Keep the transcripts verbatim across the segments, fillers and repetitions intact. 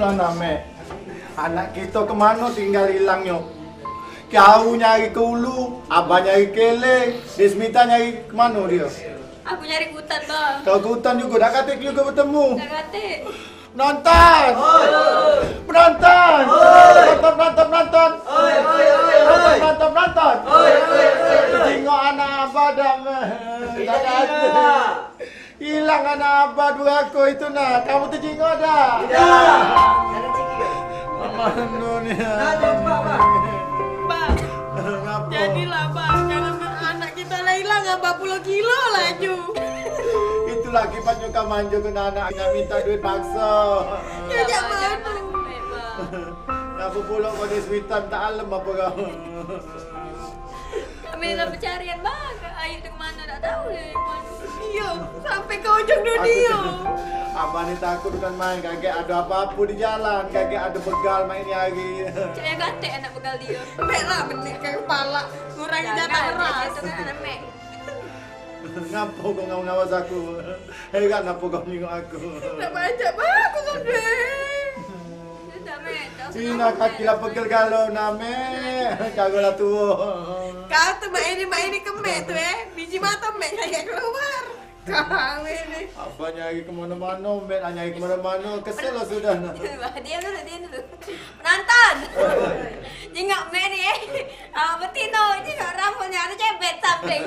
Mana, Mek? Anak kito kemano tinggal ilangnyo? Kau nyari ke ulu, abah nyari ke ilir, Desmita nyari kemano dio? Aku nyari ke hutan, Bang. Kau ke hutan jugo, dak katek jugo betemu. Dak katek. Penonton! Penonton! Penonton, penonton, penonton! Penonton, penonton! Tejingok anak abah dak, Mek? Dak katek. Ilang anak abah durako itu nah, kamu tejingok dak? Idak. Mano ni? Bang, ngapo? Jadilah, Bang, jangan anak kita lah ilang, abah pulo gilo laju. Itulah akibatnyo kau manjo keno anak, nak minta duit pakso. Ya, jak mano? Ngapo pulo kau di Switan, tak alem apo kau? Kami nak pencarian, Bang. Ayu tu kemano, tak tahu dia kemano. Iyo, sampai ke ujung dunia. Abah ni takut bukan main, kagek ado apo-apo di jalan, kagek ado begal main ni hari. Cak yang katek anak begal dia. Mek lah, benih ke kepala, kurang jatah beras. Jangan, itu kan anak mek. Ngapo kau ngawas aku? Heran apo kau nengok aku? Nak banyak bagus sampai. Ina kaki lah pegel galo name. Kagak lah tuo. Kau tu mak ini, mak ini kemek tu, eh. Biji mata mek kayak keluar. Kau ini. Abah nyari kemano-mano, mek lah nyari kemano-mano. Kesel lah sudah nah. Dia dulu, dia dulu. Penonton. Jingok mek ni, eh. Ah, betino, jingok rambutnya ada cebet samping.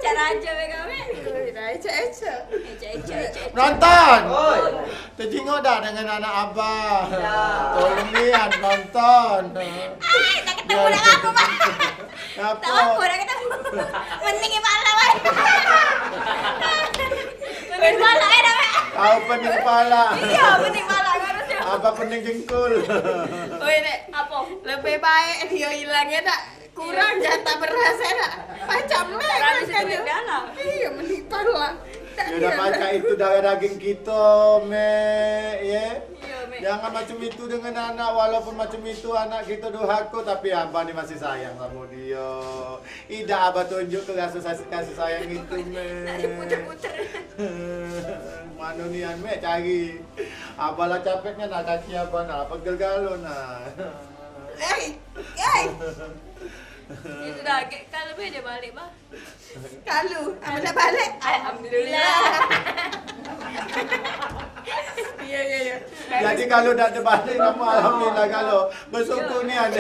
Cara aja be kami. Dah, ecek, ecek. Ecek, ecek, ecek, ecek. Penonton. Oi. Tejingok dak dengan anak abah? Dak. Tolong nian penonton. Ai, dak ketemu dak ngapo, Bang. Ngapo? Tak apa, dak ketemu. Pening kepala, Bang. Pening kepala, eh, dah, Bang. Tahu pening kepala. Iya, pening kepala harusnya. Apa pening jengkol? Oi, Dek. Apa? Lebih baik dia hilang ya, dak? Kurang jatah beras, enak. Pacak mek. Habis itu makannya. Duit dalam. Iya, menipu lah. Ya udah, pacak itu darah daging kita, Mek, ya. Iya, Mek. Jangan macam itu dengan anak, walaupun macam itu anak kita durhaka, tapi abah ni masih sayang sama dia. Idak abah tunjuk ke rasa kasih, kasih sayang itu, Mek. Nak diputer-puter. Mano nian, Mek, cari. Abah lah capeknya nak kaki abah, nah, pegel galo, nah. Hei, hei. Ya sudah, ke-, kalau be dia balik, Bah. Kalu, apa dah balik? Alhamdulillah. Iya, iya, iya. Jadi kalau dak ada balik, kamu alhamdulillah kalau bersyukur ni ada.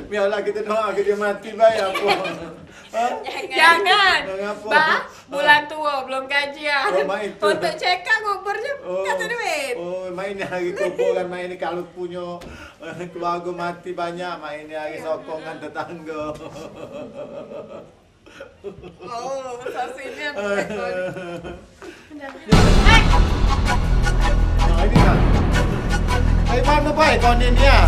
Biarlah kita doa ke dia mati baik apa. Hah? Jangan. Jangan. Ngapa? Bah, bulan tua belum gajian. Oh, mak itu. Untuk check up kubur je, oh, kata duit. Oh, mak ini hari kuburan, mak ini kalau punya, eh, keluarga mati banyak, mak ini hari sokongan tetangga. Oh, sasine. Nah, ini kan. Dari mana baik kau ni, Nia?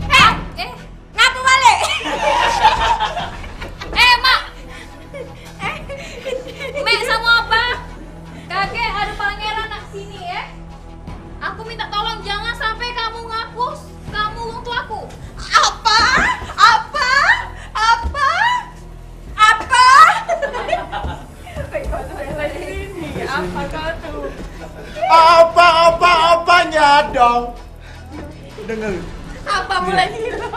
Eh, eh, ngapa balik? Eh, Mak. Eh, Mek sama Abah. Kagek ada pangeran nak sini, eh. Aku minta tolong, jangan sampai kamu ngapus kamu wong tuaku. Apa? Apa? Apa? Apa? Apa kau tu? Apa, apa, apanya dong? Dengar. Apa mulai gilo?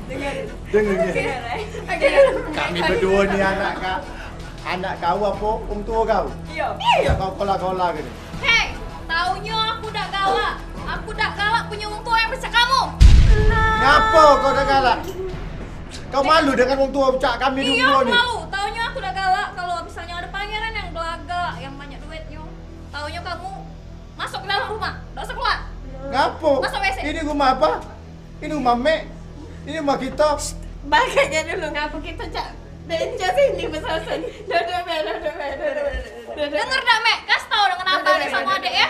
Dengar. Dengar, ya. Dengar, eh. Kami berdua ni anak ka-, anak kau apa wong tua kau? Iya. Iya, kau kola-kola gini. Hei, taunyo aku dak galak. Aku dak galak punya wong tua yang macam kamu. Ngapa kau dak galak? Kau malu dengan wong tua cak kami dulu ni? Iya, aku malu. Taunyo aku dak galak kalau misalnya ada pangeran yang belagak, yang banyak duitnyo. Taunyo kamu masuk ke dalam rumah, dak usah keluar. Ngapo? Masuk W C. Ini rumah apa? Ini rumah Mek. Ini rumah kita. Bagaknya dulu, ngapo kita cak denja sini besosan. Duduk, Mek, duduk, Mek, duduk. Duduk. Dengar dak, Mek? Kasih tahu dengan abang ni sama adek ya.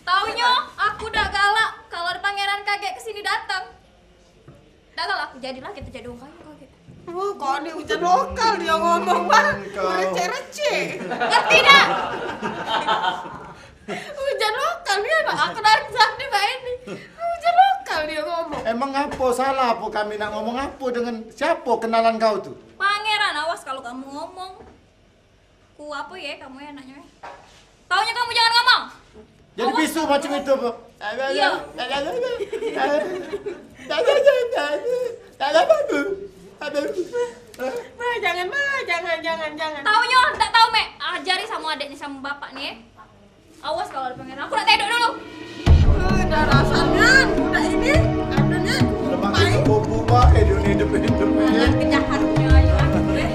Taunyo aku dak galak kalau ada pangeran kagek ke sini datang. Dak galak aku, jadilah kita jadi wong kaya kagek. Wah, kau ni hujan lokal dia ngomong, Bang. Hmm, kau. Receh-receh. Ngerti dak? Hujan lokal dia, Bang. Aku dari tadi main ni. Hujan lokal dia ngomong. Emang apo salah apo kami nak ngomong apo dengan siapo kenalan kau tu? Pangeran, awas kalau kamu ngomong. Ku apa ye kamu ye anaknyo ye? Taunyo kamu jangan ngomong. Jadi bisu macam itu, Bu. Iyo. Ma, jangan, ma, jangan, jangan, jangan. Taunyo dak tau, Mek. Ajari samo adeknyo samo bapak ni, eh. Awas kalu ado pengen. Aku nak tedok dulu. Udah rasanya budak ini, adanya Lemak itu bobo bae dunia hidup itu. Jangan kejahatnyo ayo aku, eh.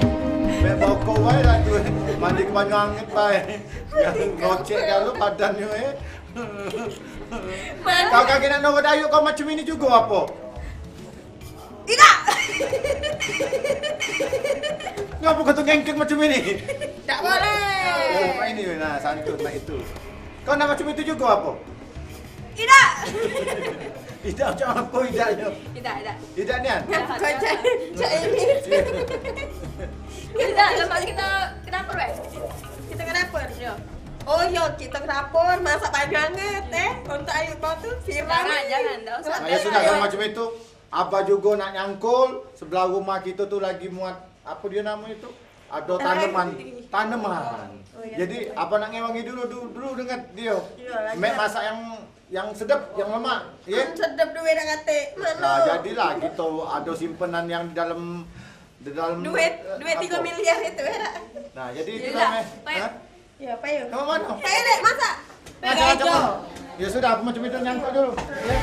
Mek bau kau bae lah tu. Mandi ke banyu anget bae. Yang gocek kalu badannyo, eh. Kau kagek nak nurut ayo kau macam ini juga apa? Idak. Ngapa kau tu ngengkek macam ini? Tak boleh. Oh, ini nah santun nak itu. Kau nak macam itu juga apa? Idak. Idak macam apa idaknyo? Idak, idak. Idak nian. Kau cak cak ini. Idak, lemak kita ke dapur, weh. Kita ke dapur, yo. Oh yo, kita ke dapur masak banyu anget, eh. Untuk ayu kau tu viral. Jangan, jangan, dak usah. Nah, ya sudah kalau macam itu. Abah juga nak nyangkul sebelah rumah kita tu lagi muat apa dia nama itu? Ada tanaman, tanaman. Jadi abah nak ngewangi dulu dulu, dulu dengan dia. Mek masak yang yang sedap, yang lemak, ya. Sedap duit dah katik. Nah, jadilah kita ada simpenan yang di dalam di dalam duit duit tiga miliar itu ya. Nah, jadi itulah meh. Ya, payu. Kamu mana? Payu dek masak. Macam-macam. Ya sudah, aku macam itu nyangkut dulu. Ya.